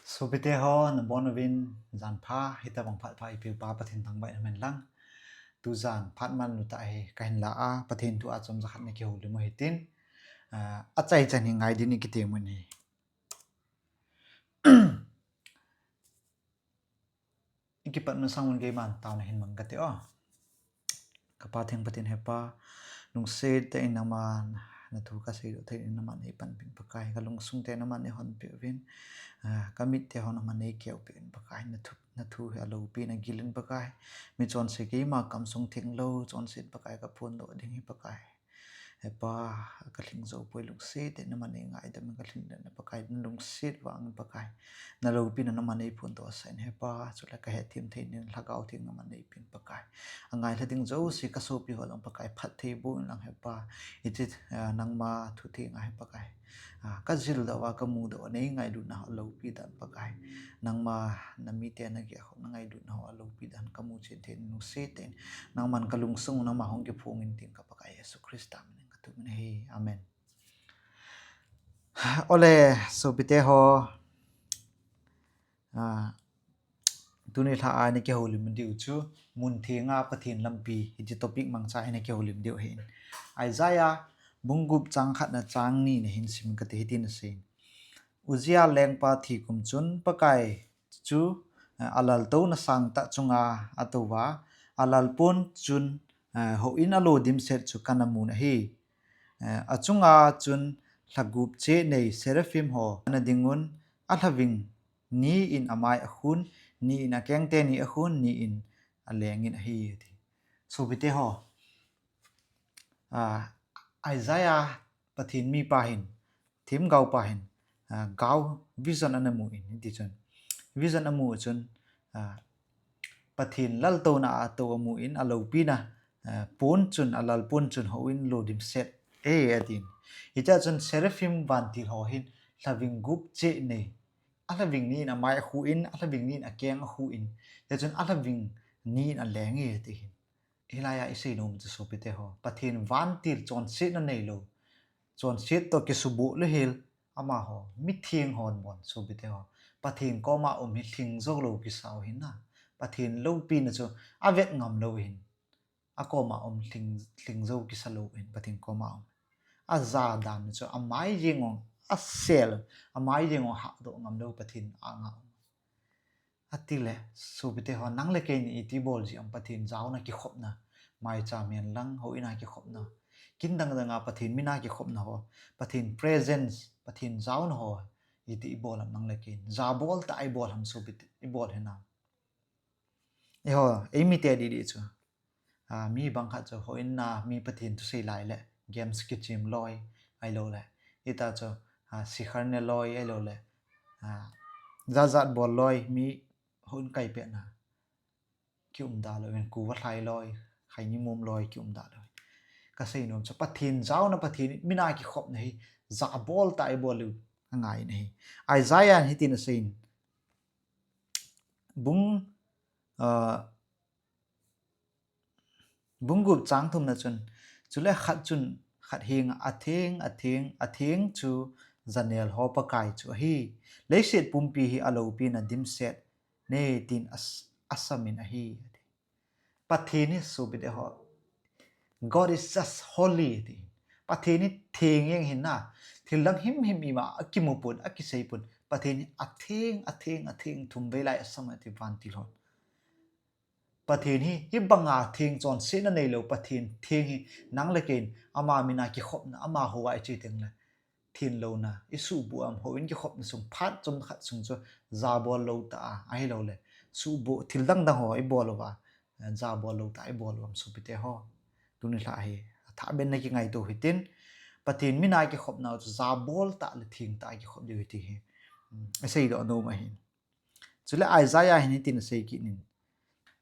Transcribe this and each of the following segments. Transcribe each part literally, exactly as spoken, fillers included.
Sopite ho, nabonchauvin jan pha, hitabang phat pha eipeupa Pathen thangvah in umhen lang. Tujan phat man nu tah hi kahin la a, Pathen thu a chomcha khat na kihoulim u hitin, ah, achaichan hi ngai din ikitem u ahi. Ikipat masang un keiman taona hin mang kate o. Ka Pa theng Pathen, He Pa, lungset tah in nangman nathu kasei doh thei in nangman neipanpi in Pakai, ka lungsung tah in nangman neihonpeh uvin, ah, ka mit tah ho nangman neikeh peh in Pakai, nathu, nathu hi alopi in agil in Pakai, mi chonse keima kamsung thenglou chonse in Pakai, ka phondoh ding hi Pakai. He Pa, ka lhing jou poi, lungset tah in nangman neingaidam in ka lhin le na Pakai, na lungset vang in Pakai, na loupina nangman neiphondoh sah in He Pa, chule ka hethem thei in Lhagao Theng nangman neipen Pakai. Angailha ding jouse ka sopi ho lang Pakai, phatthei boh in lang He Pa. Hiche, ah, nangma thu theng a hi Pakai, ah, ka jildoh uva, ka mudoh uva, neingailutna ho alopi dan Pakai. Nangma na mite na geh ho na ngailutna ho alopi dan ka muchen thei in lungset tah in nangman ka lungsung nangma hung kiphong in tin ka Pakai Jesu Christa min in ka thum in ahi. Amen. Ole, sopite ho. Ah, tuni lha a ina kihoulim diu chu, Mun Thenga Pathen Lampi, hiche topic mangcha ina kihoulim diu ahin. Isaiah bung gup chang khat na chang ni na hin sim kate, hitin asei in. Uzziah lengpa thi kum chun Pakai chu, eh, alaltouna sangtah chunga atou uva, alalpon chun, eh, houin alo dimset chu kana mun ahi. Eh, achunga chun lha gup cheh nei seraphim ho ana ding un, alhaving ni in amai akhun, ni in akeng teni akhun, ni in aleng in ahi, ati. Sopite ho, ah, Isaiah Pathen mipa hin, themgao pa hin, ah, gao vision ana mu in, hiti chun. Vision amu chun, ah, Pathen laltouna a atou amu in, aloupina, ah, pon chun, alalpon chun houin lo dimset e, atin. Hitia chun seraphim vantil ho hin, lhaving gup cheh nei, alhaving ni in amai akhu in, alhaving ni in akeng akhu in, hitia chun alhaving ni in aleng e, ati hin. Hilai a isei nom chu sopite ho, Pathen vantil chonsetna neilou, chonset toh kisuboh lou hel, amaho, mitheng hon bon sopite ho, Pathen koma um hi lhing jou lou kisa u ahin na. Pathen loupina chu avet ngam lou ahin. Akoma um lhing, lhing jou kisa lou ahin, Pathen koma um. Aja dan chu amai jeng u asel, amai jeng u hahdoh ngam lou Pathen anga um. Atile, sopite ho, nang le kei in iti bol ji ham, Pathen jaona kikhopna, maicham hen lang, houin a kikhopna, kin dang dang a Pathen min a kikhopna ho, Pathen presence, Pathen jaona ho, iti ibol ham nang le kei in, jabol tah a ibol ham sopite, ibol hinam. Eiho, eimi te didi chu. Ah, mi bang khat chu houin a mi Pathen thusei lai le games kichem loi, ahilou le. Hita chu, ah, sikhar ne loi, ahilou le. Ah, jat jat bol loi, mi houin kai pet na. Kium da lou in, kuva lhai loi, khaini mum loi, kium da lou. Kasei nom chu Pathen jaona, Pathen min a kikhopna hi, jabol tah a ibol lou angai in ahi. Isaiah in hitin asei in. Bung, ah, Bung gup chang thum na chun, chule khat chun khat henga atheng, atheng, atheng chu janel ho Pakai chu ahi. Leiset pumpi hi aloupina dimset ne tin as-, asam in ahi. Pathen hi sopite ho, God is just holy, ati. Pathen hi theng jeng ahin na. Thil dang himhim ima akimu pon, akisei pon. Pathen hi atheng, atheng, atheng, thum vei lai asam ati vantil hon. Pathen hi, hibanga theng chonsetna neilou Pathen theng hi, nang le kei in ama min a kikhopna, ama hou a iche teng le, thenlouna, isuhboh ham, houin kikhopna sung, phat chomkhat sung chu, jabol lou tah a, ahilou le, suhboh, thil dang dang ho ibol uva, jabol lou tah a ibol u ham sopite ho. Tuni lha hi, athah ben na kingaito hitin, Pathen min a kikhopna chu, jabol tah le theng tah a kikhop diu ahi ti hi, um, asei doh nom ahin. Chule Isaiah hin hitin asei kit in,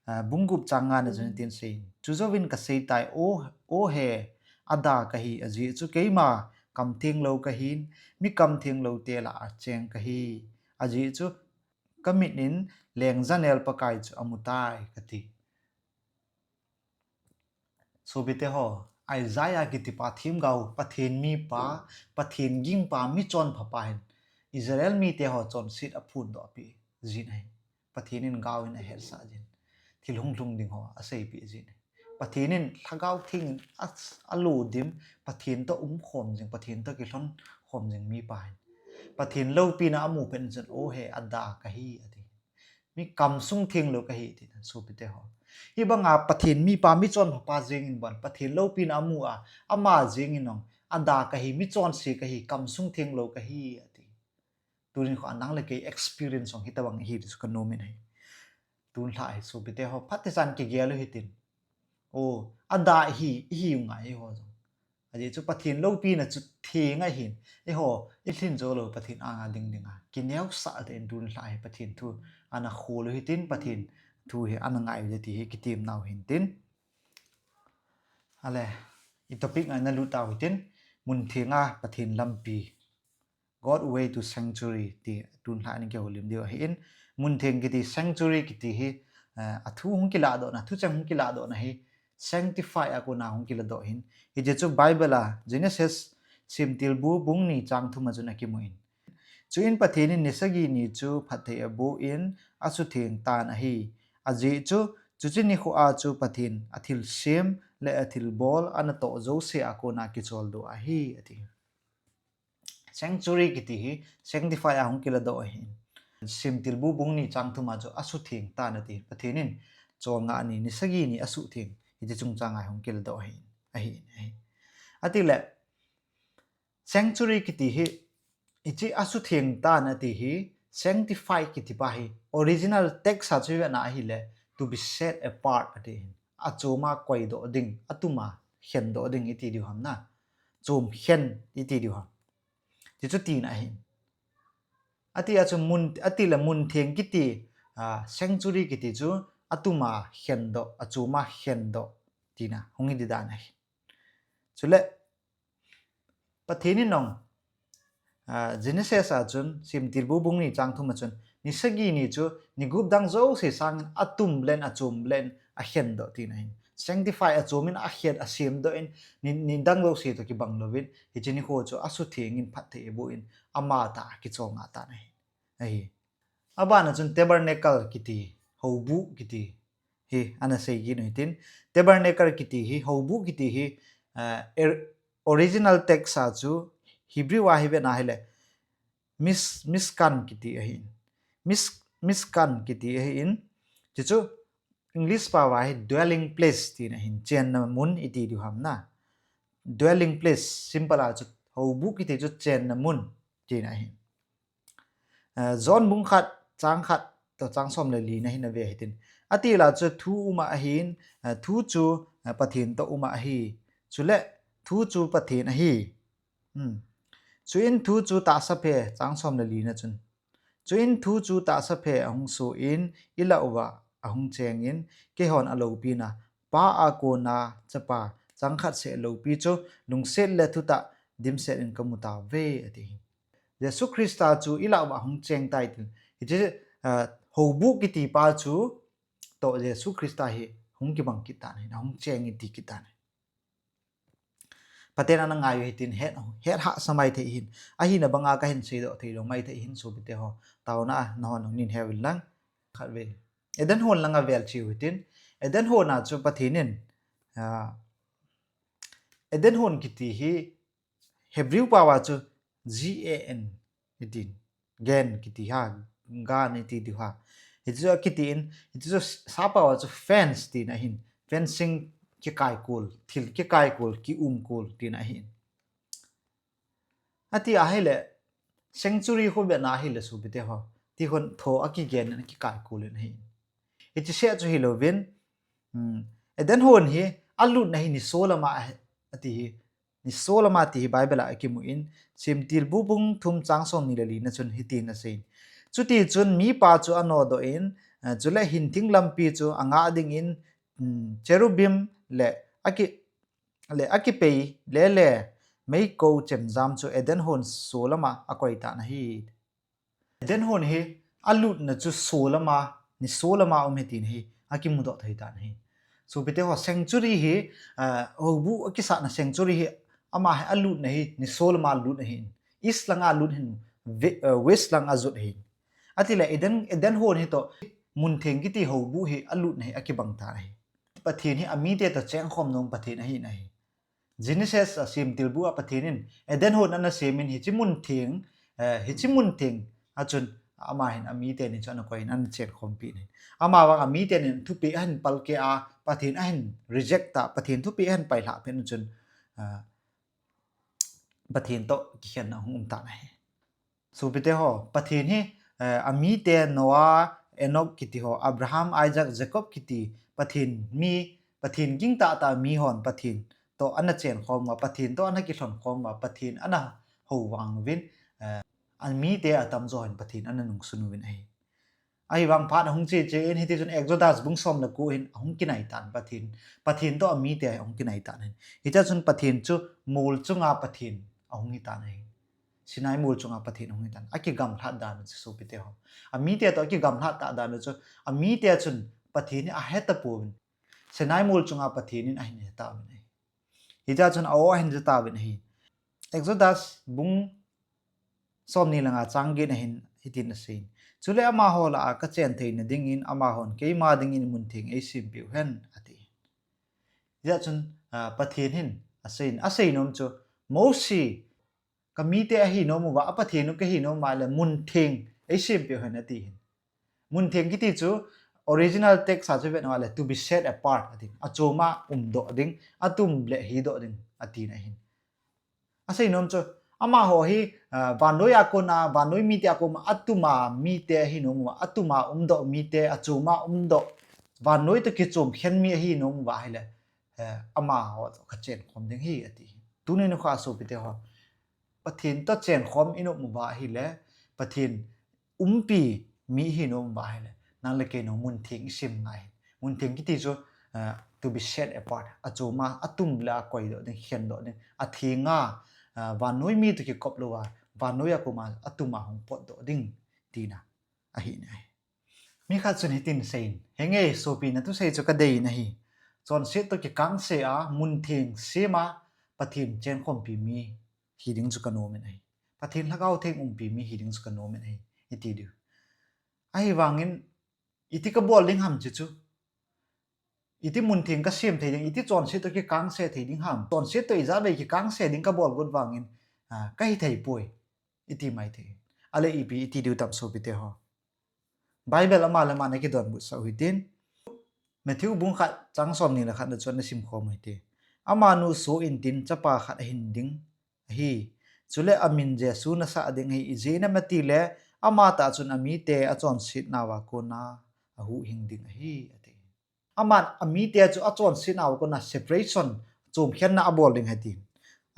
ah, bung gup chang nga na chun hitin asei in, chujouvin kasei tai, O, O He, ada kahi, ajeh chu keima kam thenglou kahin, mi kam thenglou te lah a cheng kahi, ajeh chu kamit in leng janel Pakai chu amu tai, kati. Sopite ho, Isaiah kitipa themgao, Pathen mipa, Pathen gingpa, michonpha pa hin, Israel mite ho chonset aphondoh peh jin ahi. Pathen in gao in ahetsah jin. Thil hunglhung ding ho aseipeh jin ahi. Pathen in Lhagao Theng in a, alodim, Pathen toh umkhom jing, Pathen toh kilhonkhom jing mipa hin. Pathen loupina amu phat in chun, "O he, ada kahi," ati. Mi kamsung thenglou kahi, ati, sopite ho. Hibanga Pathen mipa michonpha pa jeng in bon, Pathen loupina amu a, ama jeng in jong, ada kahi, michonse kahi, kamsung thenglou kahi, ati. Tunin kho nang le kei experience jong hitabang hi ti chu kanom in ahi. Tun lha hi sopite ho, phatechan kigel u hitin. O, ada hi, ihiu ngai eiho jong. Ajeh chu Pathen loupina chu theng ahin. Eiho, ilhin jou lou Pathen anga ding dinga kineosah tah in tun lha hi Pathen thu ana khol u hitin, Pathen thu hi ana ngai u ti hi kitem nau hintin. Ale, i topic a ana lut tau hitin, mun thenga Pathen lampi. God way to sanctuary ti tun lha in kihoulim diu ahin. Mun theng kiti sanctuary kiti hi, eh, athu hung kiladohna, thucheng hung kiladohna hi sanctify a kona hung kiladoh hin. Hiche chu Bible a Genesis semtilbu bung ni chang thum a chun akimu in. Chuin Pathen in ni sagi ni chu phatthei aboh in asutheng tan ahi. Ajeh chu, chuche nikho a chu Pathen athilsem le athilbol anatoh jouse a kona kicholdo ahi, ati. Sanctuary kiti hi sanctify a hung kiladoh ahin. Semtilbu bung ni chang thum a chu asutheng tan ati. Pathen in cholngah ni, ni sagi ni asutheng. Hiche chungchang a hung kiladoh ahin. Ahin, ahin. Atile, sanctuary kiti hi, hiche asutheng tan ati hi, sanctify kiti pa hi, original text a chu ivet na ahile, to be set apart ati hin. Achom a koidoh ding, atum a khendoh ding iti diu ham na. Chom khen iti diu ham. Ti chu tina ahin. Ati a chu mun, atile mun theng kiti, ah, sanctuary kiti chu atum a khendoh, achom a khendoh tina, hung hi di dan ahi. Chule, Pathen in jong, ah, Genesis a chun, semtilbu bung ni chang thum a chun, ni sagi ni chu, ni gup dang jouse sangin atum len, achom len, akhendoh tina ahin. Sanctify, achom in akhen, asemdoh in, ni, ni dang jouse toh kibang louvin, hiche nikho chu asutheng in phatthei aboh in, ama tah a kicholngah tan ahi. Ahi. Abana chun tabernacle kiti, houbuh kiti hi ana sei kit u hitin. Tabernacle kiti hi, houbuh kiti hi, eh, er-, original text a chu Hebrew a hi vet na ahile, mis-, Mishkan kiti ahin. Mis-, Mishkan kiti ahin. Chuchu English pao a hi dwelling place tina ahin. Chenna mun iti diu ham na. Dwelling place, simple a chu houbuh kiti chu chenna mun tina ahin. Eh, John bung khat, chang khat toh chang som le li na hin ave hitin. Atile chu thu um a ahin, eh, thu chu, eh, Pathen toh um a ahi. Chule thu chu Pathen ahi. Hmm. Chuin thu chu tahsa phe, chang som le li na chun. Chuin thu chu tahsa phe ahung soh in, ilah uva ahung chengin, keihon aloupina, Pa a kona Chapa, chang khat seh loupi chu, lungset le thutah dimset in kamu tauve, ati. Jesu Christa chu ilah uva ahung cheng tai tin. Hiche, ah, houbuh kiti pa chu toh Jesu Christa hi hung kibang kit tan ahin, ahung cheng in ti kit tan ahin. Pathen in ana ngai u hitin het, het hahsa maithei ahin. Ahina banga kahin seidoh thei lou maithei ahin sopite ho. Taona a, nahon jong nin he uvin lang. Khatvei. Eden hon langa vel cheu hitin. Eden hon a chu Pathen in, ah, Eden hon kiti hi Hebrew pao a chu G A N itin. Gan kiti ha, gan iti diu ha. Hichu kiti in, hichu sap pao a chu fence tina ahin. Fencing kikaikol, thil kikaikol, kiumkol tina ahin. Ati ahile, sanctuary ho vet na ahile sopite ho. Ti hon tho akigen in kikaikol in ahin. Hiche seh chu hilouvin, hmm, Eden hon hi alutna hi nisolama ahi, ati hi, nisolama ti hi Bible a akimu in, Semtilbu bung thum chang som ni le li na chun hitin asei. Chuti chun mipa chu anodoh in, eh, chule hinthing lampi chu angah dingin, hmm, cherubim le aki, le akipei lele meiko chemjam chu Eden hon solama akoi tan ahi. Eden hon hi alutna chu solama, nisolama um ahi tin hi akimudoh thei tan ahi. Sopite ho, sanctuary hi, ah, houbuh akisahna sanctuary hi, ama hi alutna hi nisolama lut ahin. East langa lut ahin, ve-, uh, west lang ajot ahi. Atile Eden, Eden hon hi toh, muntheng kiti houbuh hi alutna hi akibang tan ahi. Pathen hi amite toh chengkhom nom Pathen ahi nahi. Genesis a semtilbu a Pathen in Eden hon ana semin hiche muntheng, eh, hiche muntheng a chun ama hin amite ni chu ana koi in ana chengkhompi in ahi. Amavang amite nin thupeh ahin palkeh a, Pathen ahin reject ta, Pathen thupeh ahin pailhah pet chun, ah, Pathen toh kikhenna hung um tan ahi. Sopite ho, Pathen hi, eh, amite Noah, Enoch kiti ho, Abraham, Isaac, Jacob kiti, Pathen mi, Pathen gingtah tah mi hon, Pathen toh ana chengkhom uva, Pathen toh ana kilhonkhom uva, Pathen ana hou vang uvin, eh, amite atamjo hin Pathen ana nungsun uvin ahi. Ahivang phat ahung che che in hiti chun Exodus bung som le ko hin ahung kinai tan Pathen. Pathen toh amite ahung kinai tan ahi. Hitia chun Pathen chu mol chunga Pathen ahung hi tan ahi. Sinai mol chunga Pathen ahung hi tan. Akigamlhat dan chu sopite ho. Amite toh akigamlhat tah dan chu amite chun Pathen hi ahe tapouvin. Sinai mol chunga Pathen in ahin he tauvin ahi. Hitia chun a-o ahin ja tauvin ahi. Exodus bung somni le nga chang get na hin hitin aseiyin. Chule amaho lah a kachen theina dingin amahon keima dingin muntheng eisempeh uhen ati. Hitia chun, ah, Pathen hin aseiyin, aseinom chu Mose kamite ahi nom uva, a Pathen u kahi nom uva le muntheng eisempeh uhen ati hin. Muntheng kiti chu original text a chu vet uva le to be set apart ati. Achoma umdoh ding, atum le hidoh ding ati na hin. Aseinom chu, amaho hi, ah, vannoi a kona, vannoi mite a koma, atuma mite ahi nom uva, atuma umdoh mite, achoma umdoh, vannoi toh kichom khen mi ahi nom uva ahile, eh, amaho toh kachenkhom ding ahi ati. Tuni nikho a sopite ho, Pathen toh chenkhom i nom uva ahile, Pathen umpi mi hi nom uva ahile, nang le kei nung muntheng i sem ngai. Muntheng kiti chu, eh, to be set apart. Achoma, atum le akoidoh ding, khendoh ding. Athenga, eh, vannoi mi toh kikop louva, vannoi a koma, atuma hung potdoh ding tina ahi nai. Mi khat chun hitin aseiyin. Henge sopi, nathusei chu kadei in ahi. Chonset toh kikangse a, muntheng sem a, Pathen chenkhompi mi hi ding chu kanom in ahi. Pathen Lhagao Theng umpi mi hi ding chu kanom in ahi. Iti diu. Ahivangin, iti kabol ding ham chu chu. Iti muntheng kasem thei ding, iti chonset toh kikangse thei ding ham. Chonset toh ijat vei kikangse ding kabol got vangin, ah, kahi thei poi. Iti mai thei. Ale ipi iti diu tam sopite ho. Bible ama le ama na kidonbut sah u hitin. Matthew bung khat chang somni le khat na chu nasim khom u hite. Amanu soh intin chapa khat ahin ding ahi. Chule amin Jesu nasah ding ahi. Ijeh inem itile ama tah chun amite achonsetnauva kona ahuhhing ding ahi, ati. Aman amite chu achonsetnauva kona separation, chomkhenna abol ding ahi ti.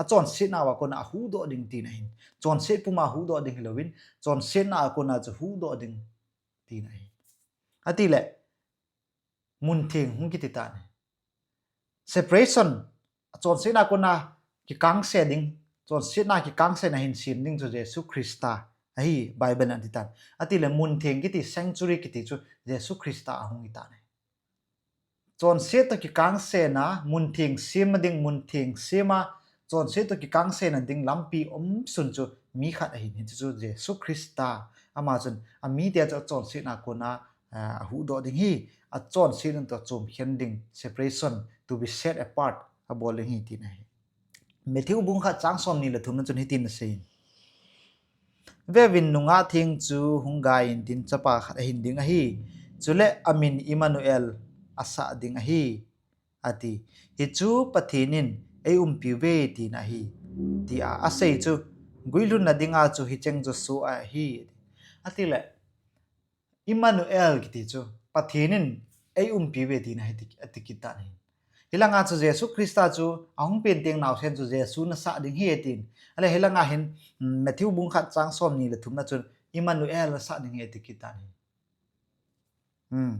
Achonsetnauva kona ahuhdoh ding tina ahin. Chonset puma huhdoh ding hilouvin, chonsetna a kona chu huhdoh ding tina ahi. Atile, muntheng hung kiti tan ahi. Separation, chonsetna kona kikangse ding, chonsetna kikangse na hin sem ding chu Jesu Christa ahi Bible in ati tan. Atile muntheng kiti, sanctuary kiti chu Jesu Christa ahung hi tan ahi. Chonset toh kikangse na, muntheng sem ding, muntheng sem a, chonset toh kikangse na ding lampi umsun chu mi khat ahin, hichu chu Jesu Christa. Ama chun amite chu achonsetna kona, ah, ahuhdoh ding ahi, achonset toh chomkhen ding, separation, to be set apart, abol ding ahi tina ahi. Matthew bung khat chang somni le thum na chun hitin aseiyin. Veuvin, nungah theng chu hung gai intin chapa khat ahin ding ahi. Chule amin Emmanuel asah ding ahi, ati. Hichu Pathen in eiumpiuve tina ahi, tia asei chu guilhunna dinga chu hicheng chu soh ahi. Atile, Emmanuel kiti chu Pathen in eiumpiuve tina ahi ti, ati kit tan ahi. Hilanga chu Jesu Christa chu ahung pen teng naosen chu Jesu nasah ding ahi atin. Ale hilanga hin, mm, Matthew bung khat chang somni le thum na chun Emmanuel nasah ding ahi ati kit tan ahi. Hmm.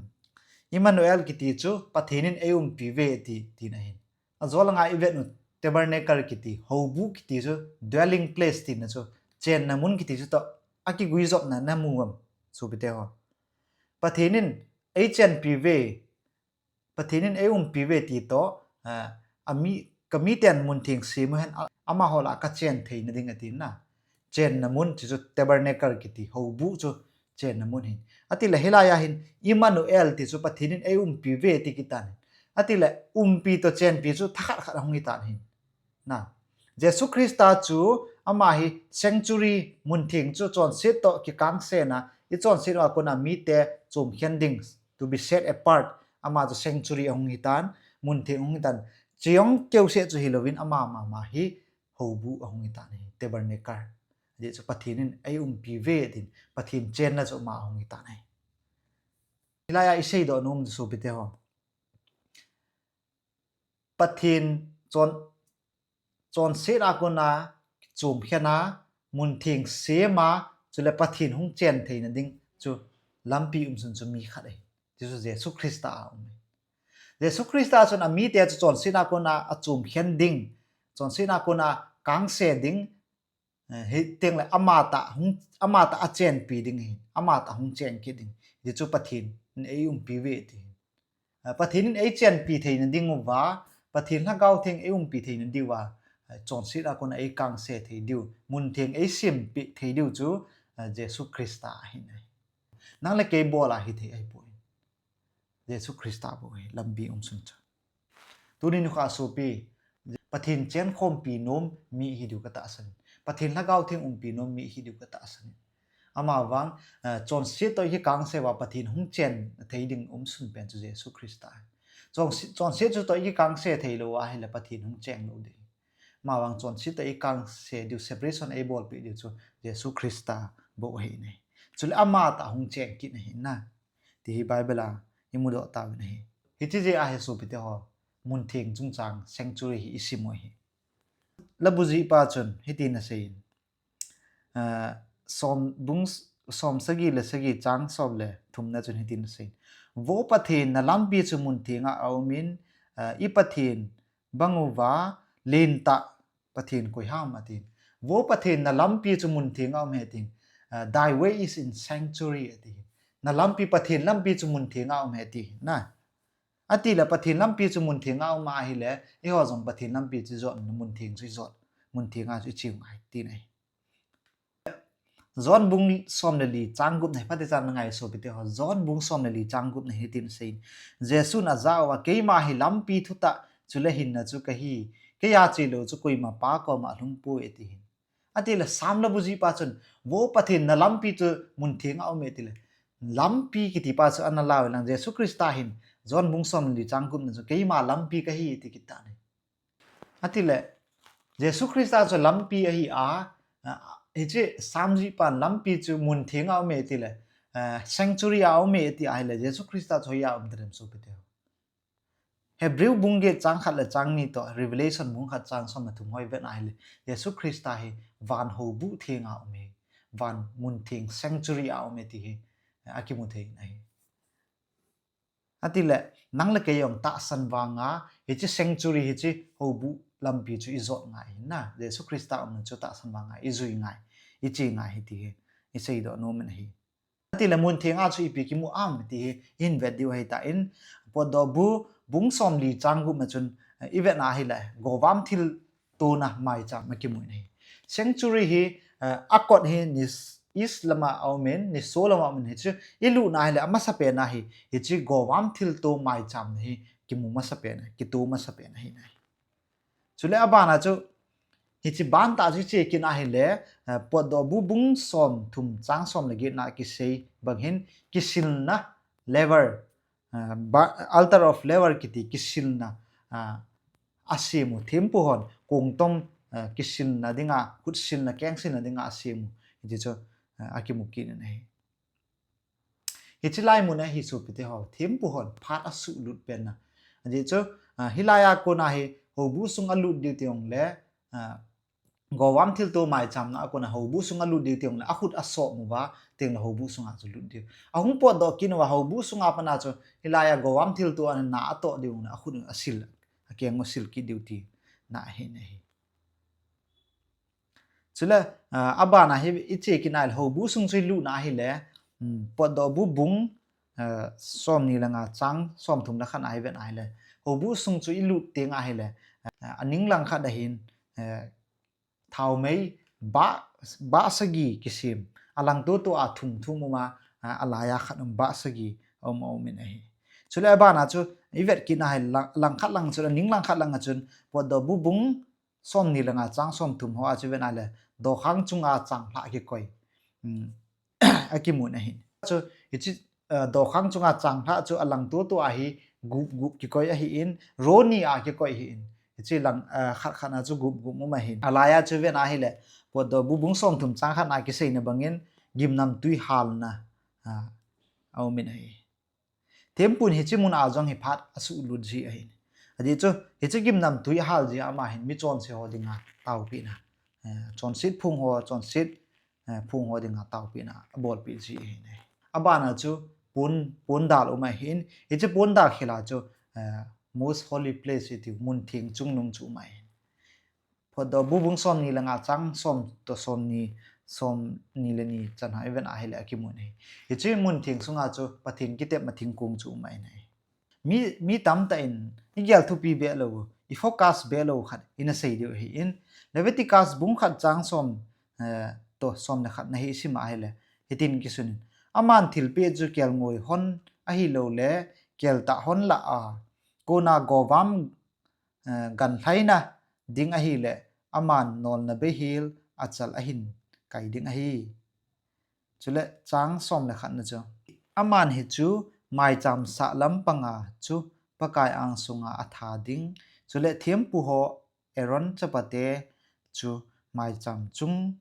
Emmanuel kiti chu Pathen in eiumpiuve ti, tina ahin. Ajo langa i vet u tabernacle kiti, houbuh kiti chu dwelling place tina chu, chenna mun kiti chu toh akiguijopna namu uvam, sopite ho. Pathen in eichenpiuve, Pathen in eiumpiuve ti toh, ah, ami, kamiten muntheng sem uhen, a, amaho lah a kachen theina ding atina. chenna mun, ti chu tabernacle kiti, houbuh chu chenna mun hin. Atile hilai a hin Emmanuel ti chu Pathen in ei umpi ve ti kitan hin. Atile umpi to chenpi chu thakhat khat ahung hitan hin. Na, Jesu Christa chu ama hi sanctuary, muntheng chu chonset to kikangse na, i chonset a kona mite chomkhen ding, to be set apart, ama chu sanctuary ahung hitan, muntheng ahung hitan. Chejong keuse chu hilouvin ama mama hi houbuh ahung hitan hi, tabernacle. Ajeh chu Pathen in ei umpi ve tin, Pathen chenna chu ama ahung hitan hi. Hilai a i seidoh nom chu sopite ho, Pathen chon, chonset a kona chomkhen a, muntheng sem a, chule Pathen hung chen theina ding chu lampi umsun chu mi khat ahi. Ti chu Jesu Christa a um ahi. Jesu Christa chun amite chu chonset a kona achomkhen ding, chonset a kona kangse ding, eh, hiteng le ama ta hung, ama ta achenpi ding hi, ama ta hung chen kit ding. Ti chu Pathen in ei umpi ve ti hi. Ah, Pathen in ei chenpi theina ding uva, Pathen Lhagao Theng ei umpi theina diuva, ah, chonset a kona ei kangse thei diu, muntheng ei sempeh thei diu chu, ah, Jesu Christa ahi nai. Nang le kei bol a hithei ahipoi. Jesu Christa bou hi lampi umsun chu. Tuni nikho sopi, Pathen chenkhompi nom mi ihi diu katahsan. Pathen Lhagao Theng umpi nom mi ihi diu katahsan. Amavang, eh, chonset to ikikangse uva Pathen hung chen thei ding umsun pen chu Jesu Christa. Chonset, chonset chu to ikikangse theilou ahile Pathen hung cheng lou ding. Amavang chonset to ikangse diu, separation eibolpeh diu chu Jesu Christa bou ahi nai. Chule ama ta hung cheng kit ahi na. Ti hi Bible a imudoh tauvin ahi. Hiche jeh a hi sopite ho, muntheng chungchang sanctuary hi isim u ahi. Labuji pa chun hitin aseiyin, ah, som, bung s-, som sagi le sagi chang som le thumna chun hitin aseiyin, Vo Pathen, nalampi chu muntheng a aumin, ah, i Pathen bang uva lentah Pathen koi ham atin. Vo Pathen, nalampi chu muntheng a um ahi atin. Ah, thy way is in sanctuary atin. Nalampi, Pathen lampi chu muntheng a um ahi atin. Na, atile Pathen lampi chu muntheng a um ahile, eiho jong Pathen lampi chu ijot, muntheng chu ijot, muntheng a chu icheu ngai tina ahi. John bung som le li chang gupna hi phatechan nangai sopite ho. John bung som le li chang gupna hitin aseiyin, Jesun ajah uva, Keima hi lampi, thutah chule hinna chu kahi. Keiya chelou chu koima Pa koma alhung poi ati hin. Atile Sam labuji pa chun, Vo Pathen, nalampi chu muntheng a um e atile, lampi kiti pa chu ana lau lang, Jesu Christa hin John bung som le li chang gupna chu keima lampi kahi ati kit tan ahi. Atile, Jesu Christa chu lampi ahi a, a, hiche Samji pan lampi chu muntheng a um e atile, a, sanctuary a um e ati ahile, Jesu Christa chu hoiya um tadem sopite ho. Hebrew bung get chang khat le chang ni to, Revelation bung khat chang som le thum ho ivet ahile, Jesu Christa hi van houbuh theng a um e, van muntheng sanctuary a um e ti hi, a, akimu thei in ahi. Atile, nang le kei jong tahsan vanga, hiche sanctuary, hiche houbuh lampi chu ijot ngai ahi na, Jesu Christa umna chu tahsan vanga ijui ngai, iche ngai ahi ti hi iseidoh nom in ahi. Atile muntheng a chu ipi kimu am ti hi ihin vet diu ahitan, Potdohbu bung som li chang gupna chun, eh, ivet na ahile, govam thiltona maicham akimu in ahi. Sanctuary hi, eh, akot hi ni s-, east lama aumin, niso lama aumin, hichu ilutna ahile, amasapen a hi, hiche govam thilto maicham hi kimu masapen, kito masapen ahi nai. Chule abana chu, hiche bantah chu iche kit na ahile, eh, Potdohbu bung som thum chang som le get na kisei bang hin, kisilna laver, eh, ba-, altar of laver kiti kisilna, ah, asem u, thempu hon kongtom, eh, kisilna dinga, khut silna, keng silna dinga asem u, hiti chu, eh, akimu kit in ahi. Hiche lai mun a hi sopite ho, thempu hon phat asuhlut pen na. Ajeh chu, ah, hilai a kona hi houbuh sung alut diu teng le, ah, govam thilto maichamna a kona houbuh sung alut diu teng le, akhut asop uva, teng le houbuh sunga chu lut diu. Ahung potdoh kit uva, houbuh sunga pat a chu, hilai a govam thilto a na atoh diu le, akhut asil, akeng u asil kit diu tina ahi nai. Chule, ah, abana hi iche kit na ahile, houbuh sung chu ilutna ahile, um, Potdohbu bung, ah, som ni le nga chang som thum le khat na ivet na ahile, houbuh sung chu ilut teng ahile, ah, aning lang khat a hin, eh, thaomei, ba, ba sagi kisem. Alang to to a thum thum uma, a, alaya khat um ba sagi um um in ahi. Chule abana chu i vet kit na hi lang, lang khat lang chu, ning lang khat lang a chun, Potdoh bu bung som ni le nga chang som thum ho a chu ven a le, dokhang chunga chang lha kikoi. Hmm. Akimun ahin. Chu, hichi, uh, dokhang chunga chang lha chu alang to to a hi gup gup kikoi ahi in, ro ni a kikoi hi in. Hichi lang, uh, khat khat na chu gup gup um ahin. Alaya chu ven a hi le, Potdoh bu bung som thum chang khat na kisei na bangin, gimnamtui halna, uh, a um in ahi. Thempun hichi mun a jong hi phat a sulut ji ahin. Adi chu, hichi gimnamtui hal ji ama hin mi chonse ho dinga taopina. Eh, chonset phung ho, chonset, eh, phung ho dinga taopina, abolpi ji ahin. Abana chu pon, pondal um ahin, hichi pondal khela chu, eh, most holy place iti mun theng chungnung chu um ahin. Potdoh bu bung som ni le nga chang som to som ni, som ni le ni chan ha i ven a hi le akimun ahi. Hichi mun theng sunga chu Pathen kitepna thingkong chu um ahin ahi. Mi, mi tamtah in i gel thupi be lou, i focus be lou khat ina sei diu ahi in, Leviticus bung khat chang som, eh, to som le khat na hi sim a hi le, hitin kisun in. Aman thilpeh chu kelngoi hon ahilou le, keltah hon lah a, kona govam, eh, ganlhaina ding ahi le, aman nolna beihel achal ahin kai ding ahi. Chule chang som le khat na chu. Aman hichu maicham sahlam panga chu Pakai angsunga atha ding. Chule thempu ho Aaron chapate chu maicham chung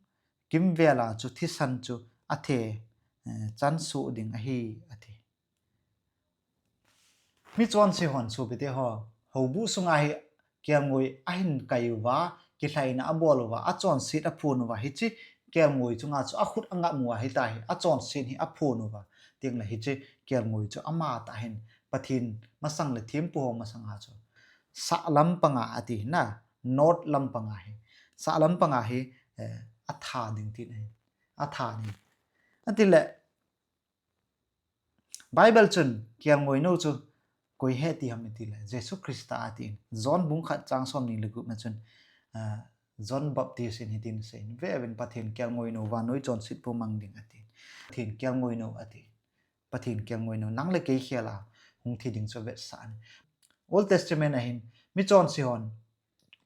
kimvela chu thisan chu athe, eh, chansuh ding ahi, ati. Mi chonse hon sopite ho, houbu sunga hi kelngoi ahin kai uva, kilhaina abol uva, achonset aphon uva, hichi kelngoi chunga chu akhut angap uva, hita hi achonset hi aphon uva. Tengle hichi kelngoi chu amatah hin, Pathen masang le thempu ho masanga chu sahlam panga ati na, north lam panga hi. Sahlam panga hi, eh, atha ding tina hi. Atha ding. Atile, Bible chun kelngoi nou chu koi ahi ti ham itile, Jesu Christa atin. John bung khat chang som ni le gup na chun, ah, John Baptist in hitin asei in, "Ve uvin, Pathen kelngoi nou vannoi chonset pu mang ding," atin. Pathen kelngoi nou ati. Pathen kelngoi nou, nang le kei khel a hung thi ding chu avetsah in. Old Testament a hin, mi chonse hon,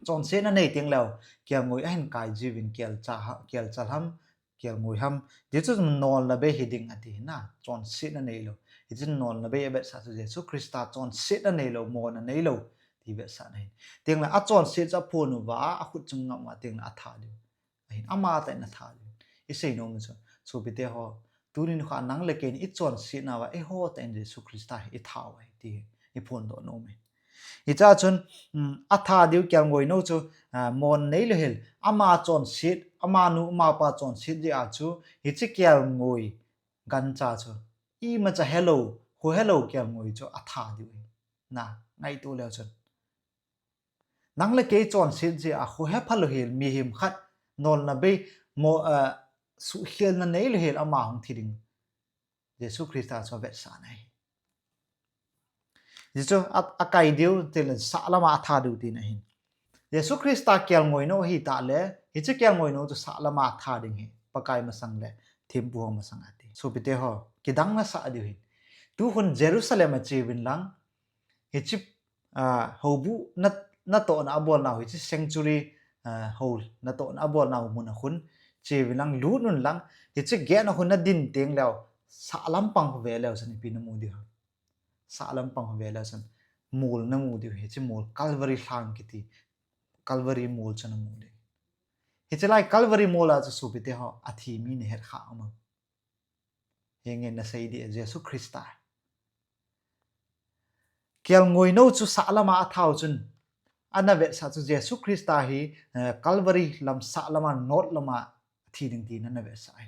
chonsetna nei tengleu, kelngoi ahin kai jiuvin kelcha ha, kelcha ham, kelngoi ham, ti chu nolna bei hiding ati na, chonsetna neilou. Hichun nolna bei avetsah chu Jesu Christa chonsetna neilou, monna neilou, ti vetsahna ahin. Tengle achonset chu aphon uva, akhut chunga ngap uva, tengle atha diu ahin, amatah in atha diu. Isei nom chu, sopite ho, tuni nikho nang le kei in ichonsetna uva, eiho tah in Jesu Christa hi itha uva ahi, ti hi iphondoh nom e. Hichea chun, um, atha diu kelngoi nou chu, ah, monna neilou hel, ama chonset, amanu amapa chonset jeh a chu, hichi kelngoi gancha chu imacha helou, khohelou kelngoi chu atha diu ahi. Na, ngaito leu chun. Nang le kei chonset jeh a khohephalou hel mihem khat nolna bei mo, ah, suhkhelna neilou hel ama hung thi ding Jesu Christa chu avetsahna ahi. Hichu a, akai diu, tengle sahlama atha diu tina ahin. Jesu Christa kelngoi nou ahitah le, hichi kelngoi nou chu sahlama atha ding hi, Pakai masang le thempu ho masang ati. Sopite ho, kidang nasah diu hin. Tukhun Jerusalem a cheuvin lang, hichi, ah, houbu na, natohna abolnau hichi sanctuary, ah, hou natohna abolnau mun a khun cheuvin lang, lut un lang, hichi gate a khun nadin tengleu, sahlam pang khu veleu chun ipi namu diu ham. Sahlam pang khu veleu chun mol namu diu, hichi mol Calvary lhang kiti, Calvary mol chu namu diu. Hichi lai Calvary mol a chu sopite ho, athi mi nahet kha um am? Henge nasei ding, Jesu Christa. Kelngoi nou chu sahlama athau chun, ana vetsah chu Jesu Christa hi, eh, Calvary lam sahlama, north lama thi ding tina ana vetsah ahi.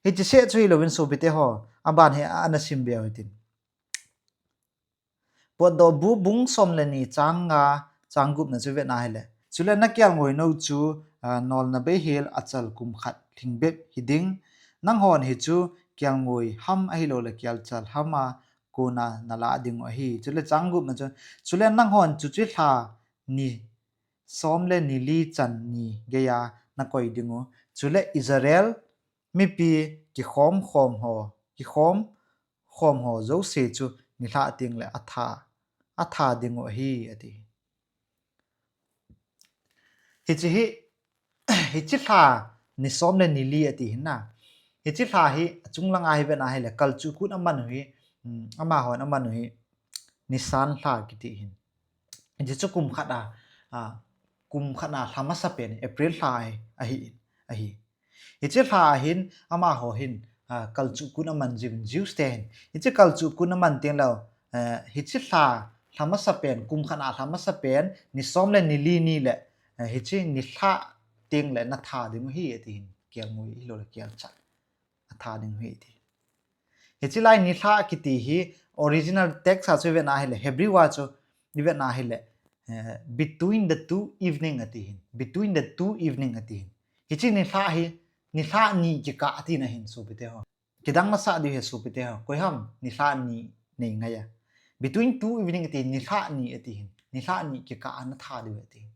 Hichi seh chu hilouvin sopite ho, aban hi ana sim beu hitin. Potdoh bu bung som le ni chang nga chang gup na chu vet na hile. Chule na kelngoi nou chu, ah, nolna bei hel achal kum khat lhingbep hiding. Nanghon hichu kelngoi ham ahilou le kelchal hama kona nalah ding u ahi. Chule chang gup na chu, chule nanghon chuche lha ni som le ni li chan ni geiya nakoi ding u. Chule Israel mipi kikhom khom ho, kikhom khom ho jouse chu nilhah tengle atha, atha ding u ahi, ati. Hiche hi, hiche lha ni som le ni li ati hin na. Hiche lha hi achung langa hi vet na hile Kalchuh Kun aman u hi, um, amahon aman u hi Nisan lha kiti hin. Hiche chu kum khat a, a, kum khat a lha masapen April lha ahi, ahi, ahi. Hiche lha a hin, amaho hin, a, Kalchuh Kun aman jiuvin, Jews te hin. Hiche Kalchuh Kun aman tengle, eh, hiche lha, lha masapen, kum khat a lha masapen, ni som le ni li ni le, eh, hiche nilhah tengle natha ding u ahi, ati hin. Kelngoi hilou le kelcha. Atha ding u ahi, ati. Hiche lai nilhah kiti hi original text a chu ivet na hile, Hebrew a chu ivet na hile, eh, between the two evening ati hin. Between the two evening ati hin. Hiche nilhah hi, nilhah ni kikah ati na hin sopite ho. Kidang nasah diu ahi sopite ho. Koi ham nilhah ni nei ngai a. Between two evening ati hin, nilhah ni ati hin. Nilhah ni kikah a natha diu ati hin.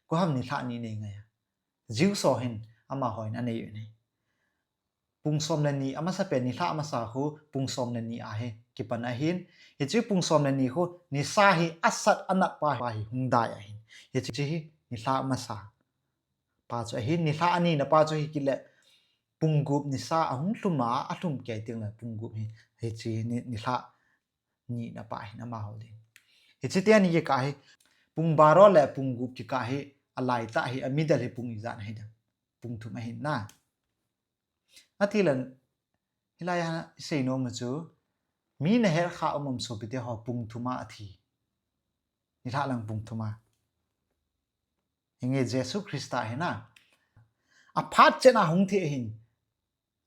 Koi ham nilhah ni nei ngai a. Jews ho hin, amaho hin anei u ahi. Pung som le ni amasapen nilhah amasa khu pung som le ni a hi kipan ahin. Hiche pung som le ni khu nisa hi asat anat pa hi hung dai ahin. Hiche hi nilhah amasa pa chu ahin, nilhah anina pa chu hi kile pung gup nisa ahung lhum a, alhum kei tengle pung gup hi, hiche ni, nilhah nina pa hin amaho ding. Hiche teni kikah hi, pung baro le pung gup kikah hi, alaitah hi, a middle hi pung ijat ahi ding. Pung thum ahin na. Ati le, hilai a isei nom u chu, mi nahet kha um um sopite ho pung thum a athi. Nilhah lang pung thum a. Hinge Jesu Christa hi na. Aphat chen a hung thi ahin.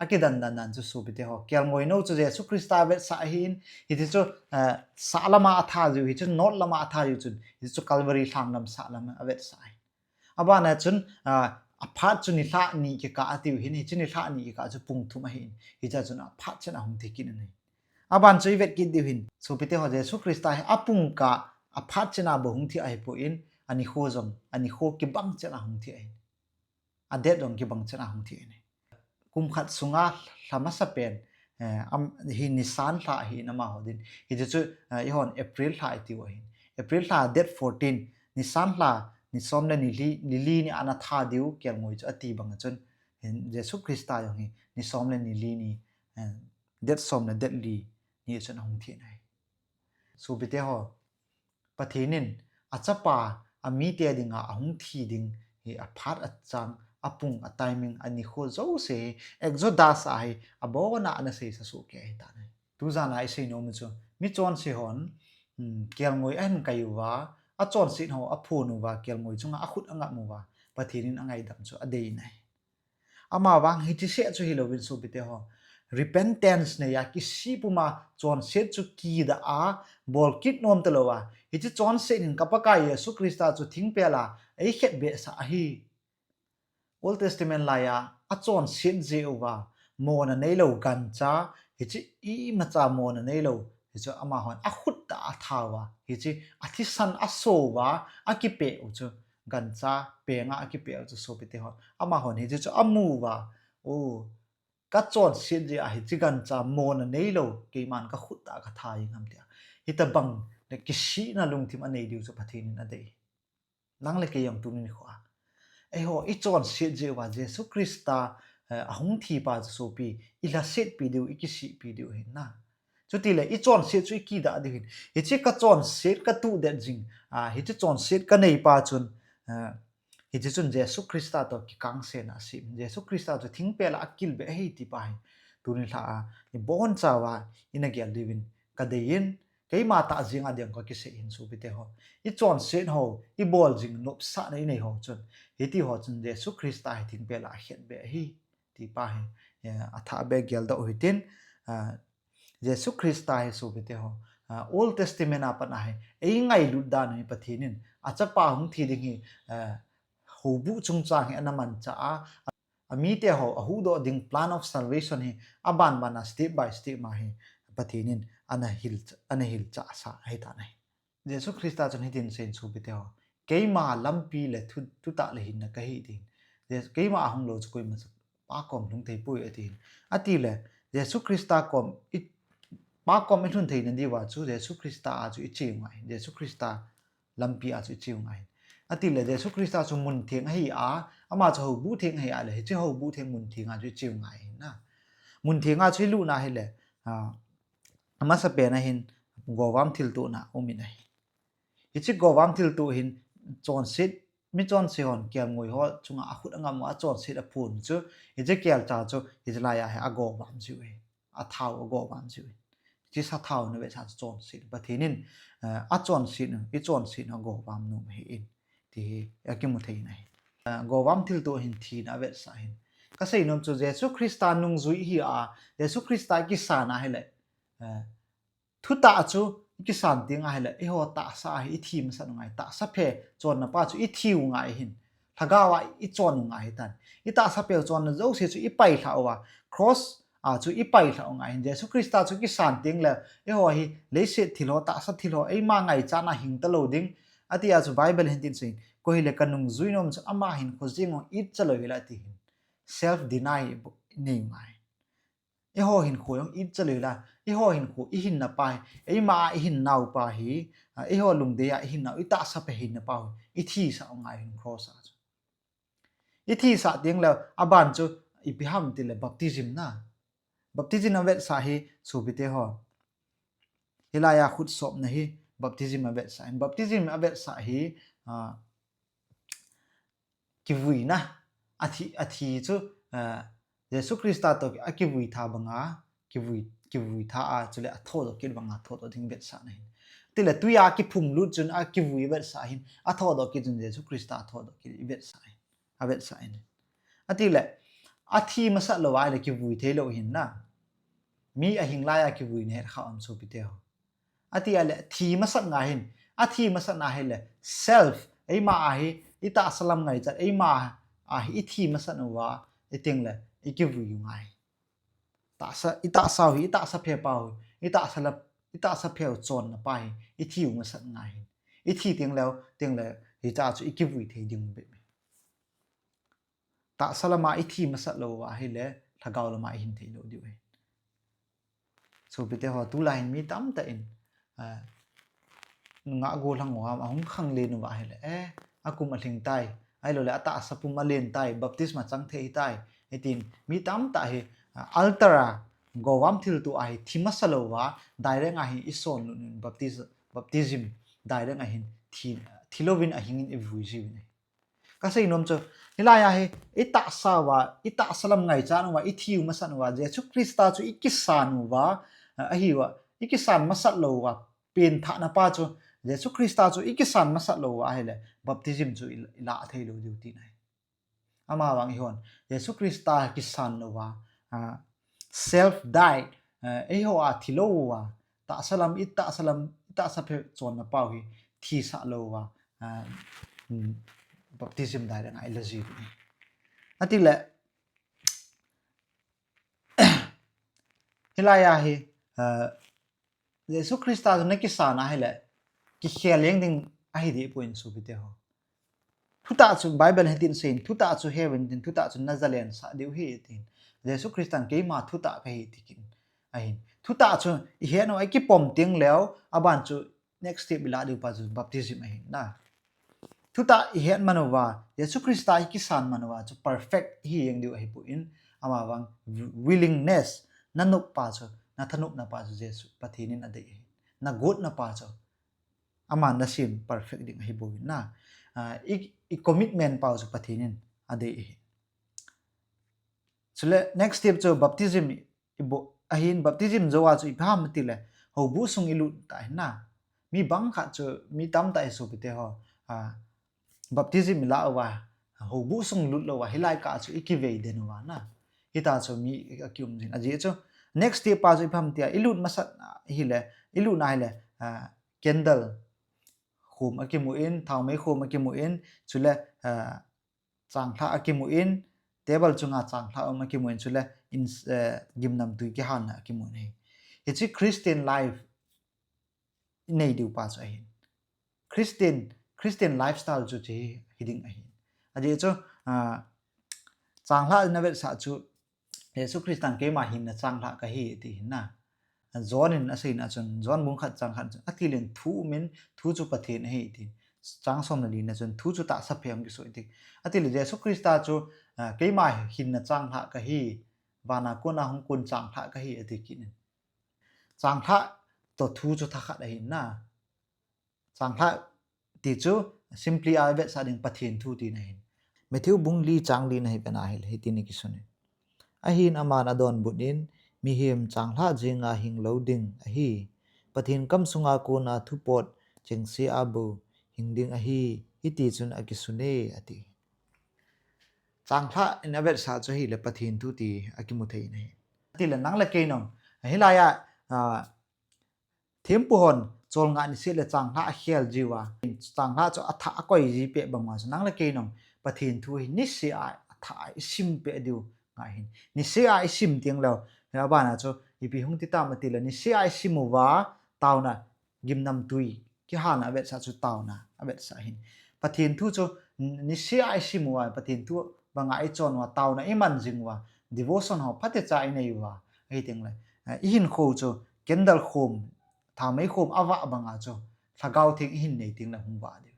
Akidan dan dan chu sopite ho. Kelngoi nou chu Jesu Christa avetsah ahin. Hiche chu, eh, sah lama atha jiu, hiche chu north lama atha jiu chun. Hiche chu Calvary lhang lam sah lama avetsah ahin. Abana chun, ah, aphat chu nilhah ni kikah atiu hin, hiche nilhah ni kikah chu pung thum ahin. Hiche chun aphat chen a hung thi kit ahi. Aban chu ivet kit diu hin, sopite ho Jesu Christa hi apung kah aphat chen a bou hung thi ahipon, anikho jong, anikho kibang chen a hung thi ahin. Adet jong kibang chen a hung thi ahin. Kum khat sunga lha masapen, eh, am, hi Nisan lha ahin amaho din. Hiche chu, eh, eihon April lha itiu ahin. April lha date fourteen, Nisan lha, ni som le ni li, ni li ni a natha diu kelngoi chu ati bang chun. Hin Jesu Christa jong hi, ni som le ni li ni, eh, date som le date li ni chun ahung thi ahi. Sopite ho, Pathen in achapa amite dinga ahung thi ding hi aphat achang, apung, atiming, anikho jouse hi Exodus a hi abona ana seisa soh kei ahitan ahi. Tujan a isei nom u chu, michonse hon, um, kelngoi ahin kai uva, achonset ho aphon uva, kelngoi chunga akhut angap uva, Pathen in angaidam chu adei ahi. Amavang hiche seh chu hilouvin sopite ho, repentance neiya kisih puma chonset chu kidah a, bol kit nom talouva, hiche chonset in ka Pakai Jesu Christa chu thingpel a eikhetbeh sah ahi. Old Testament laiya achonset jeh uva, mona neilou gancha, hiche imacha mona neilou, hiche amahon akhut tah a atha uva, hiche athisan aso uva, akipeh u chu gancha penga akipeh u chu sopite ho. Amahon hiche chu amu uva, o, kachonset jeh a hiche gancha mona neilou, keiman kakhut tah a katha jeng ham tia. Hitabang le kisihna lungthim anei diu chu Pathen in adei. Nang le kei jong tuni nikho a. Eiho, ichonset jeh uva Jesu Christa, eh, ahung thi pa chu sopi, ilhasetpi diu, ikisihpi diu ahin na. Chutile, ichonset chu ikidah diu ahin. Hiche kachonset katuhdet jing, ah, hiche chonset kanei pa chun, ah, hiche chun Jesu Christa toh kikangsen a asem. Jesu Christa chu thingpel a akilbeh ahi ti pa hi. Tuni lha a, ibonchauva, ina gel diuvin kadei in, keima tah jenga ding kakisei ahin sopite ho. Ichonset ho, ibol jing nopsahna inei ho chun, hiti ho chun Jesu Christa hi thingpel a akhetbeh ahi ti pa hi, eh, athah beh geldoh u hitin, ah, Jesu Christa hi sopite ho, ah, Old Testament a pat a hi, eingailut dan u hi Pathen in, achapa hung thi ding hi, ah, houbuh chungchang hi ana manchah a, amite ho ahuhdoh ding plan of salvation hi, aban ban a step by step ma hi, Pathen in ana hil, ana hilchah sa ahitan ahi. Jesu Christa chun hitin aseiyin sopite ho, keima lampi le thu, thutah le hinna kahi tin, Keima a hung lou chu koima chu Pa kom lhung thei poi ati hin. Ati le, Jesu Christa kom i, Pa kom i lhun theina diuva chu Jesu Christa a chu i cheu ngai hin. Jesu Christa lampi a chu i cheu ngai hin. Ati le, Jesu Christa chu mun theng ahi a, ama chu houbuh theng ahi a le, hiche houbuh theng mun theng a chu i cheu ngai hin na. Mun theng a chu i lut na hi le, a, amasapen a hin govam thiltohna um in ahi. Hiche govam thiltoh hin chonset, mi chonse hon kelngoi ho chunga a khut a ngam a chonset a phun chu, hiche kelcha chu, hiche lai a hi a govam jiu ahi. A thao a govam jiu ahi. Hiche sathao na vetsah chu chonset. Pathen in, eh, a chonset, i chonset a govam nom ahi in. Ti hi a kimu thei in ahi. Eh, govam thiltoh hin thina a vetsah hin. Ka sei nom chu Jesu Christa nungjui hi a, Jesu Christa kisan a hi le, eh, thutah chu i kisan teng a hi le, eiho tahsa a hi i thi masat u ngai, tahsa phe chonna pa chu i thi u ngai hin. Lhagao a i chon u ngai hi tan. I tahsa phe chonna jouse chu i pailha uva, cross a chu i pailha u ngai hin. Jesu Christa chu kisan teng le, eiho hi leiset thil ho, tahsa thil ho, eima ngaichat na hing talou ding. Ati a chu Bible hin tin seiyin, koi hi le ka nungjui nom chu ama hinkho jeng u it cha lou hi la ti hin. Self deny nei u ngai. Eiho hinkho jong it cha lou hi la, eiho hinkho i hinna pa hi, eima a i hinnau pa hi, a, eiho lungdei a i hinnau, i tahsa phe hinna pa hi, i thisah u ngai hin cross a chu. I thisah teng le, aban chu ipi ham ti le baptism na. Baptism a vetsah hi, sopite ho. Hilai a khut sopna hi, baptism a vetsah hin. Baptism a vetsah hi, a, kivuina, a thi, a thi chu, eh, Jesu Christa toh a kivui tha banga, kivui, kivui tha a, chule a thodoh kit banga thodoh ding vetsahna hin. Tile tui a kiphung lut chun a kivui vetsah hin, a thodoh kit chun Jesu Christa a thodoh kit i vetsah hin, a vetsah hin. Atile, a thi masat lou a le kivui thei lou hin na. Mi a hing lai a kivui na het kha um sopite ho. Ati a le, thi masat ngai hin. A thi masat na hi le, self, eima a hi, i tahsa lam ngaichat, eima a hi, i thi masat uva, i teng le, i kivui u ngai. Tahsa, i tahsa u hi, i tahsa phe pa u hi, i tahsa la, i tahsa phe u chonna pa hi, i thi u masat ngai hin. I thi teng leu, teng le, hicha chu i kivui thei ding bep. Tahsa lama i thi masat lou uva hi le, lhagao lama i hin thei lou diu ahi. Sopite ho, tulai hin mi tamtah in, ah, nungah gollhang uva, a hung khanglen uva hi le, eh, a kum a lhing tai, ahilou le, a tahsa pum a len tai, baptisma chang thei tai, hitin, mi tamtah hi, ah, altar a, govam thiltoh a hi, thi masa lou uva, direct a hi, i son lut in, baptism, baptism, direct a hin, thi, thi louvin a hingin i vui jiuvin ahi. Ka sei nom chu, hilai a hi, i tahsa uva, i tahsa lam ngaichat uva, i thi u masat uva, Jesu Christa chu i kisan uva, ah, ahi uva, i kisan masat lou uva, penthahna pa chu, Jesu Christa chu i kisan masat lou uva, ahile, baptism chu i, i la thei lou diu tina ahi. Amavang i hon, Jesu Christa kisan lou uva, ah, self died, eh, eiho a thi lou uva, tahsa lam, i tahsa lam, i tahsa phe chonna pa u hi, thisah lou uva, ah, mm, baptism direct a i la jiu ahi. Atile, hilai a hi, ah, Jesu Christa chu na kisan a hi le, kikhel jeng ding ahi deh poi sopite ho. Thutah chu Bible hin tin seiyin, thutah chu he uvin tin, thutah chu na jalen sah diu ahi tin. Jesu Christan keima thutah kahi ti kit in ahin. Thutah chu i het u a i kipom teng leu, aban chu next step i la diu pa chu baptism ahin na. Thutah i het man uva, Jesu Christa i kisan man uva chu perfect i hi jeng diu ahi poi, amavang willingness, na nop pa chu, na thanopna pa chu Jesu Pathen in a dei ahi. Na gotna pa chu, aman na sem perfect ding ahi bou in na. Ah, i, i commitment pa chu Pathen in a dei ahi. Chule next step chu baptism i bol ahin, baptism jou a chu ipi ham ti le, houbuh sung i lut ta ahin na. Mi bang khat chu, mi tamtah hi sopite ho, ah, baptism i la uva, houbuh sung lut lou uva, hilai kah chu i kivei den uva na. Hita chu mi a kium jin. Ajeh chu, next step pa chu ipi ham ti a, i lut masat a hi le, i lut na hi le, ah, candle khum a kimu in, thaomei khum a kimu in, chule, ah, changlhah a kimu in, table chunga changlhah um a kimu in, chule in, eh, gimnamtui kihalna a kimu in ahi. Hiche Christian life i nei diu pa chu ahin. Christian, Christian lifestyle chu hiche hi ding ahin. Ajeh chu, ah, Changlhah in avetsah chu, Jesu Christan keima hinna changlhah kahi ati hin na. John in aseina chun, John bung khat chang khat chun, atilen thu umin, thu chu Pathen ahi ati. Chang som le lina chun, thu chu tahsa phe ham kiso ati. Atile Jesu Christa chu, ah, keima hinna changlhah kahi, vana kona hung kon changlhah kahi ati kit in. Changlhah toh thu chu thakhat ahi na. Changlhah ti chu simply a vetsah ding Pathen thu tina ahin. Matthew bung li chang lina hi vena hile, hitin akisun in. Ahin aman adonbut in, mihem changlhah jenga hing lou ding ahi. Pathen kam sunga kona thupot chengse a bou hing ding ahi. Hiti chun akisun e ati. Changlhah in avetsah chu ahile Pathen thu ti akimu thei in ahi. Atile nang le kei nong, hilai a, ah, thempu hon cholngah niseh le changlhah akhel jiuva, changlhah chu athah akoi ji peh bang uva chu nang le kei nong Pathen thu hi niseh a athah a isim peh diu ngai hin. Niseh a isim teng leu, abana chu ipi hung ti tam atile niseh a isim uva taona gimnamtui kihalna avetsah chu taona avetsah ahin. Pathen thu chu niseh a isim uva, Pathen thu banga ichon uva, taona iman jing uva, devotion ho phatecha inei uva, ahi teng le, eh, ihinkho chu candle khom, thaomei khom avah banga chu Lhagao Theng ihin nei teng le hung vah diu.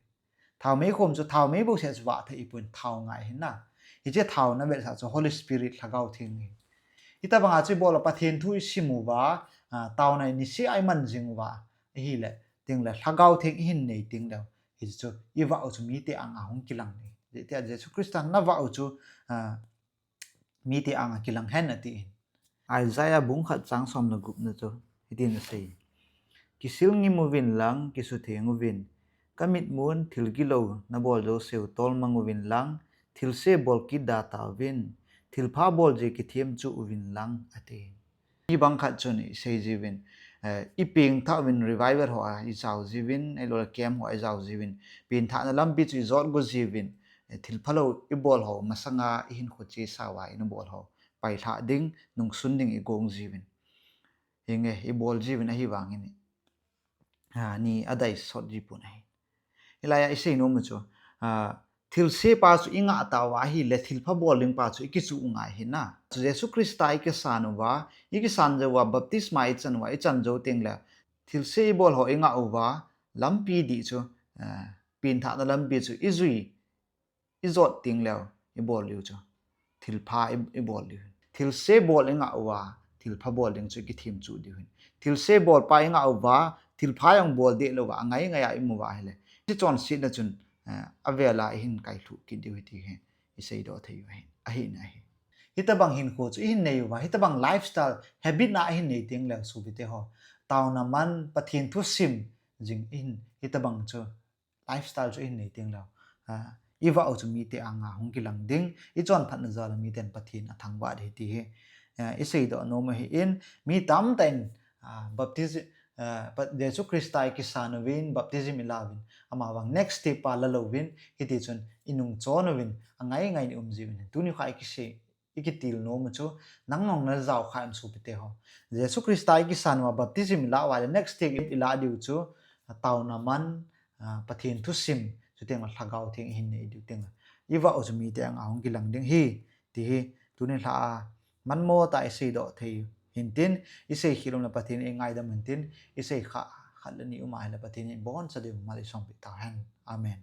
Thaomei khom chu thaomei bouseh chu vah thei ipon, thao ngai hin na. Hiche thaona avetsah chu Holy Spirit, Lhagao Theng ahi. Hitabanga chu ibol a Pathen thu isim uva, ah, taona niseh a iman jing uva, ahile teng le Lhagao Theng ihin nei teng leu, hichu ivah u chu mite anga hung kilang ding. Hitia Jesu Christan navah u chu, ah, mite anga kilang hen atin. Isaiah bung khat chang som le gupna chu hitin asei. Kisil ngim uvin lang, kisutheng uvin. Kamitmun thil gilou nabol jouseu tolmang uvin lang, thilse bol kit da tauvin. Thilpha bol jeh kithem chu uvin lang ati. Mi bang khat chun isei jiuvin, eh, ipengthah uvin revival ho a ijao jiuvin, ahilouleh camp ho a ijao jiuvin, pengthahna lampi chu ijot go jiuvin, eh, thilphalou ibol ho, masanga ihinkho chesa uva ina bol ho pailhah ding, nungsun ding igong jiuvin. Hinge, ibol jiuvin ahivangin, ah, ni adai sot ji pon ahi. Hilai a isei nom u chu, ah, thilse pa chu ingah tauva ahile, thilpha bol ding pa chu ikichuh u ngai hin na. Chu Jesu Christa ikisan uva, ikisan jouva, baptisma ichan uva, ichan jou teng le, thilse ibol ho ingah uva, lampi dih chu, ah, pengthahna lampi chu ijui, ijot teng leu, ibol diu chu thilpha i, ibol diu hin. Thilse bol ingah uva, thilpha bol ding chu ikithem chuh diu hin. Thilse bol pa ingah uva, thilpha jong bol deh louva, angai ngai a imu uva ahile, hiche chonsetna chun, eh, avel a ihin kailhuh kit diu ahi ti hi isei doh thei u ahi, ahi na ahi. Hitabang hinkho chu ihin nei uva, hitabang lifestyle, habit na ihin nei teng leu sopite ho, taona man, Pathen thu sim jing ihin, hitabang chu lifestyle chu ihin nei teng leu, ah, ivah u chu mite anga hung kilang ding, ichonphatna jal a miten Pathen athangvah ding ahi ti hi, ah, isei doh nom ahin, mi tamtah in, ah, baptism, ah, Jesu Christa ikisan uvin, baptism ilauvin, amavang next step pa lalouvin, hiti chun inung chon uvin, angai ngai in ium jiuvin. Tuni kha ikisei, ikitil nom u chu, nang nong najao kha em sopite ho. Jesu Christa ikisan uva baptism ilah uva le next step ilah diu chu, taona man, ah, Pathen thu sim, chuteng le Lhagao Theng ihin nei diu teng le, ivah u chu mite anga hung kilang ding ahi, ti hi, tuni lha a, manmo tah a isei doh thei u hintin, isei khel um le Pathen in eingaidam u hintin, isei kha khat le ni um ahile Pathen in iboncha diu mal isongpeh tauhen. Amen.